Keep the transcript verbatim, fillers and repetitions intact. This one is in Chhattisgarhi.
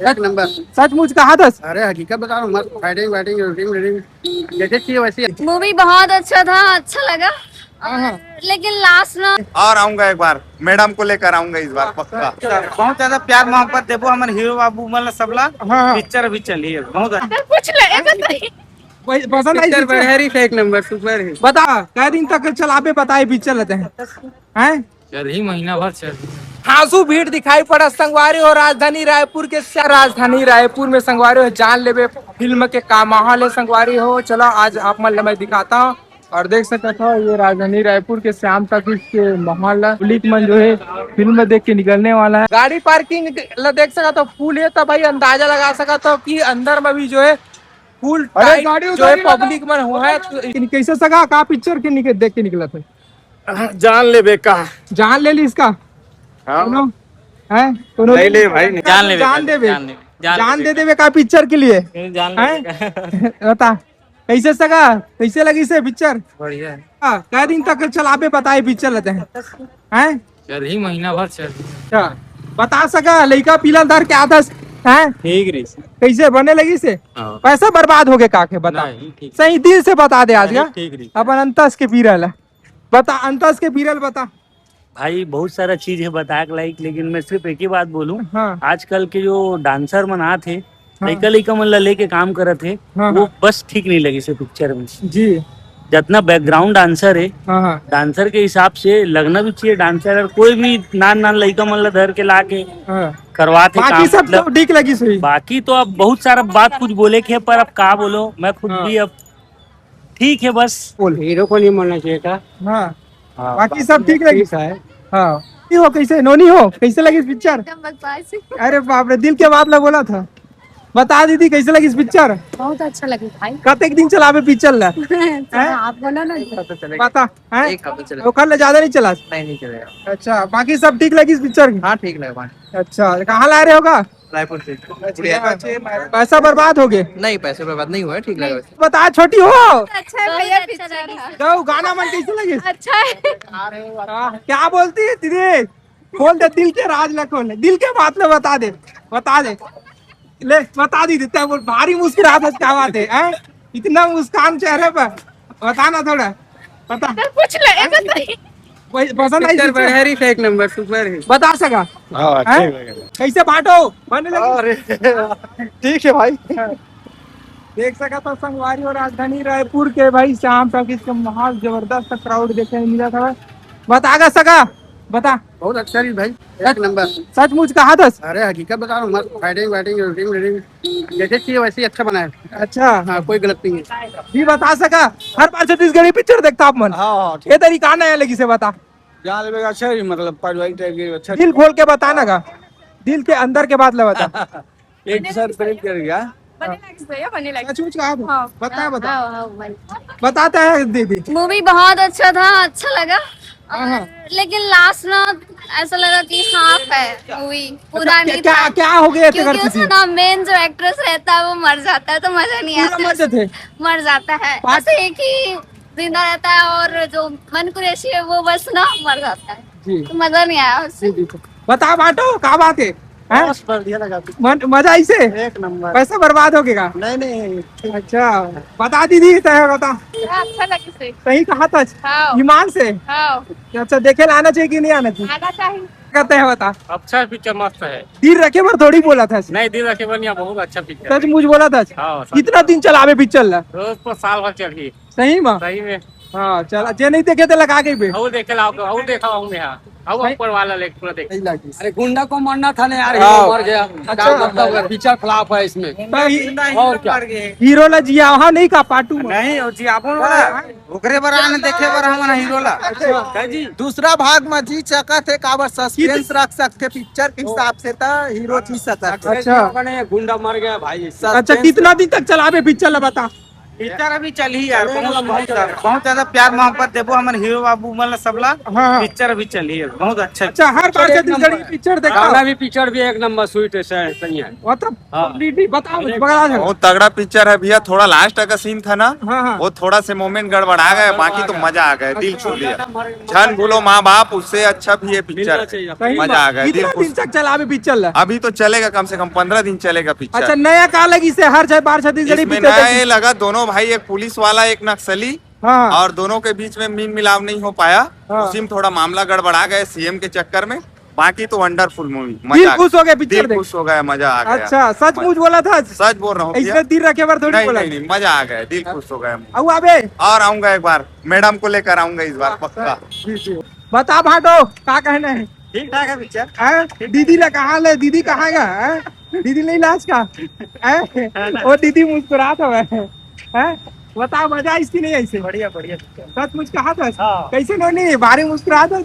एक नंबर। सचमुच कहा था। अरे, हकीकत बता रहा हूँ, मस्त फाइटिंग वाइटिंग, एडिटिंग वेडिटिंग जैसे चाहिए वैसे ही। मूवी बहुत अच्छा था, अच्छा लगा। हाँ, हाँ। लेकिन लास्ट ना। और आऊंगा एक बार, मैडम को लेकर आऊंगा इस बार पक्का। बहुत ज्यादा प्यार मोहब्बत देबो हमर हीरो बाबू मन ला सबला। हाँ, हाँ। पिक्चर अभी चली है, बहुत अच्छा। पूछ ले, ऐसा नहीं। वही पसंद आई पिक्चर पिक्चर? बढ़िया रही, एक नंबर सुपर है। बता, कै दिन तक चलाबे बताए पिक्चर लेते हैं, हैं? चल ही महीना भर चल। हाँसू भीड़ दिखाई पड़ा संगवारी हो राजधानी रायपुर के सा-, राजधानी रायपुर में संगवारी हो जान लेबे फिल्म के का माहौल है संगवारी हो। चलो आज आप मन ल मैं दिखाता हूँ और देख सकत हो ये राजधानी रायपुर के श्याम टॉकीज के माहौल है। पब्लिक मन जो है फिल्म देख के निकलने वाला है। गाड़ी पार्किंग ल देख सकत हो, फुल है, तब भाई अंदाजा लगा सकत हो कि अंदर में भी जो है फुल अरे टाइट गाड़ी जो है उतारी लगा। पब्लिक मन हुआ है। तो इन कैसे सगा का पिक्चर के निकल देख के निकला था? जान लेबे का। जान ले ली इसका। हाँ। कोनो है? कोनो नहीं ले भाई, नहीं। जान लेबे जान का, देबे। जान लेबे, जान जान लेबे दे का। देबे का पिक्चर के लिए? नहीं, जान हैं? लेबे का। बता, कैसे सगा, कैसे लगी से पिक्चर? बढ़िया है। हाँ, कै दिन तक चलाबे बताए पिक्चर लेते हैं, हैं? चल ही महीना भर चल। अच्छा, बता सका लइका पीला धर के आदस, हैं? ठीक रही। कैसे बने लगी से? हाँ। पैसा बर्बाद हो गए का के बता। नहीं, ठीक। सही दिल से बता दे आज नहीं, का। ठीक रही। अपन अंतस के पीरा ला बता, अंतस के पीरा ला बता। भाई, बहुत सारा चीज है बताए के लायक, लेकिन मैं सिर्फ एक ही बात बोलूं। हाँ। आजकल के जो डांसर मन आत हे, हाँ। लइका लइका मन ला लेके काम करत हे, हाँ, वो हाँ। बस ठीक नहीं लगी से पिक्चर में। जी। जितना बैकग्राउंड डांसर है, हाँ, हाँ। डांसर के हिसाब से लगना भी चाहिए डांसर, और कोई भी नान नान लइका मन ला धर के ला के हाँ। करवात हे बाकी काम, सब मतलब, तो ठीक लगी सही। बाकी तो अब बहुत सारा बात कुछ बोले के है, पर अब का बोलो, मैं खुद हाँ। भी अब ठीक है बस। बोल। हीरो को नहीं मरना चाहिए था। हाँ। हाँ, बाकी सब ठीक लगी। ठीक है। हाँ। नहीं हो कैसे, नोनी हो, कैसे लगी पिक्चर? एकदम बकवास है। अरे बाप रे, दिल के बात ला बोला था। बता दीदी, कैसे लगी पिक्चर? बहुत अच्छा लगी भाई। कतेक दिन चलाबे पिक्चर ला? हैं? आप बोलो ना। पता चलेगा। बता, हैं? एक हफ्ता चलेगा। ओकर ले ज्यादा नहीं चला? नहीं, नहीं चलेगा। अच्छा, बाकी सब ठीक लगी पिक्चर की? हाँ, ठीक लगा भाई। अच्छा, कहाँ ला रहे होगा? रायपुर से। अच्छा, गुड़िया। पैसा बर्बाद हो गए? नहीं, पैसे बर्बाद नहीं हुआ है, ठीक लगा। बता, छोटी हो? अच्छा है भैया, बहुत अच्छा पिक्चर लगा। है। गाओ, गाना मन कैसे लगे? अच्छा है। हाँ, क्या बोलती है दीदी? खोल दे, दिल के राज ला खोल दे, दिल के बात ला बता दे, बता दे। ले, बता दी देता है, बोल, भारी मुस्कुरात है, क्या बात है, हैं? इतना मुस्कान चेहरे पर, बता ना थोड़ा, बता। तो पूछ ले, ऐसा नहीं। वही पसंद आई पिक्चर पिक्चर? बढ़िया रही, एक नंबर सुपर है। बता सका? हाँ, हैं? ठीक लगे। कैसे बांटो? बने लगे? अरे, ठीक है भाई। देख सका था संगवारी और राजधानी रायपुर के भाई श्याम टॉकीज के माहौल जबरदस्त क्राउड देखे मिला था। बता गा सका? बता। बहुत अच्छा रही भाई, एक नंबर। सचमुच कहा था? अरे हकीकत बता रहा हूँ, मस्त फाइटिंग वाइटिंग, एडिटिंग वेडिटिंग जैसे चाहिए वैसे ही अच्छा बनाया। अच्छा। हाँ, कोई गलत नहीं है। भी बता सका, हर बार छत्तीसगढ़ी पिक्चर देखता आप मन। हाँ, हाँ, ठीक। ये तरीका नया लगी से बता। जान लेबे का अच्छा ही, मतलब, पारिवारिक टाइप के अच्छा। दिल खोल के बता ना का, दिल के अंदर के बात ले बता। एक दूसरे प्रेम कर गया। बने लागिस भैया, बने लागिस। सचमुच कहा तू? हाँ। बता, बता। हाँ, हाँ, भाई। बताता है दीदी। मूवी बहुत अच्छा था, अच्छा लगा। हाँ, हाँ। और लेकिन लास्ट ना ऐसा लगा कि हाफ है मूवी, पूरा क्या, नहीं क्या, था। क्या हो गया इतने क्योंकि करती उसमें थी? ना मेन जो एक्ट्रेस रहता है वो मर जाता है, तो मजा नहीं पूरा आता। मर जाते? मर जाता है। पार्ट बस एक ही जिंदा रहता है और जो मन कुरैशी है वो बस ना मर जाता है। जी। तो मजा नहीं आया उससे। जी, जी, जी। बता बांटो, का बात है? हैं? बहुत बढ़िया लगा। मन, मजा आई से? एक नंबर। पैसा बर्बाद हो गया? नहीं, नहीं, ठीक। अच्छा, बता दीदी, तय बता। हाँ, अच्छा लगे से। सही कहा था? हाँ। ईमान से? हाँ। अच्छा, देखे ला आना चाहिए कि नहीं आना चाहिए? आना चाहिए। कहते हैं बता। अच्छा पिक्चर मस्त है। दिल रखे बर थोड़ी बोला था। नहीं, दिल रखे बर नहीं, बहुत अच्छा पिक्चर है। सचमुच बोला था। हाँ, सच। कितना दिन चलावे पिक्चर ला? रोज पर साल भर चलही। सही में? सही में। हाँ, चला, जे नहीं देखे तो लगा के बे। हऊ देखे लाओ, हऊ देखा हूँ मैं, हाँ। हऊ सही। ऊपर वाला लेके पूरा देख। सही लगी। अरे गुंडा को मारना था ना यार, हाँ। हीरो मर गया। अच्छा। क्या मतलब है, पिक्चर फ्लॉप है इसमें। तो ही-, गुंडा और हीरो क्या? मर गए। हीरो ला जिया, हाँ, नहीं का पार्ट टू में? नहीं, वो जियाबो वाला। हाँ। ओकरे बर आन देखे बर हमन हीरो ला। अच्छा। क्या जी? दूसरा भाग में जी सकत है, काबर सस्पेंस कित- रख सकते पिक्चर के हिसाब से, त हीरो जी सकत है। अच्छा। गुंडा मर गया भाई। सस्पेंस। अच्छा, कितना दिन तक चलाबे पिक्चर ला बता? पिक्चर अभी चलही यार, बहुत बहुत ज्यादा प्यार मोहब्बत देबो हमर हीरो बाबू मन ला सबला। पिक्चर अभी चलही यार, बहुत अच्छा। अच्छा, हर बार छत्तीसगढ़ी पिक्चर देखा? गाना भी, पिक्चर भी एक नंबर स्वीट है, सही है। मतलब हाँ। बताओ, बड़ा बहुत तगड़ा पिक्चर है भैया। थोड़ा लास्ट का सीन था ना, हाँ, हाँ। वो थोड़ा से मोमेंट गड़बड़ा गया, बाकी तो मजा आ गया, दिल छू लिया। झन भूलो माँ बाप, उससे अच्छा भी ये पिक्चर है। मजा आ गया, दिल खुश। तक चला अभी पिक्चर ला? अभी तो चलेगा, कम से कम पंद्रह दिन चलेगा पिक्चर। अच्छा, नया का लगी से हर छह बार छत्तीसगढ़ी पिक्चर? नया लगा, दोनों भाई, एक पुलिस वाला, एक नक्सली। हाँ। और दोनों के बीच में मीन मिलाव नहीं हो पाया। हाँ। उसी में थोड़ा मामला गड़बड़ा गया सीएम के चक्कर में। बाकी तो वंडरफुल मूवी, दिल खुश हो गया पिक्चर, दिल खुश हो गया, मजा आ गया। अच्छा, सचमुच बोला था? सच बोल रहा हूँ, इसमें दिल रखे बार थोड़ी बोला। नहीं, मजा आ गया, दिल खुश हो गया। अब अबे और आऊंगा एक बार, मैडम को लेकर आऊंगा इस बार पक्का। बता भाटो, का कहना है? ठीक ठाक है पिक्चर। दीदी ला कहाँ ले, दीदी कहाँ गया? दीदी ले इलाज का? वो दीदी मुस्कुरात हवे। बता, मजा आइस कि नहीं आइस? बढ़िया बढ़िया पिक्चर। सचमुच कहा था? हाँ। कैसे नो नहीं, भारी मुस्कुरात है।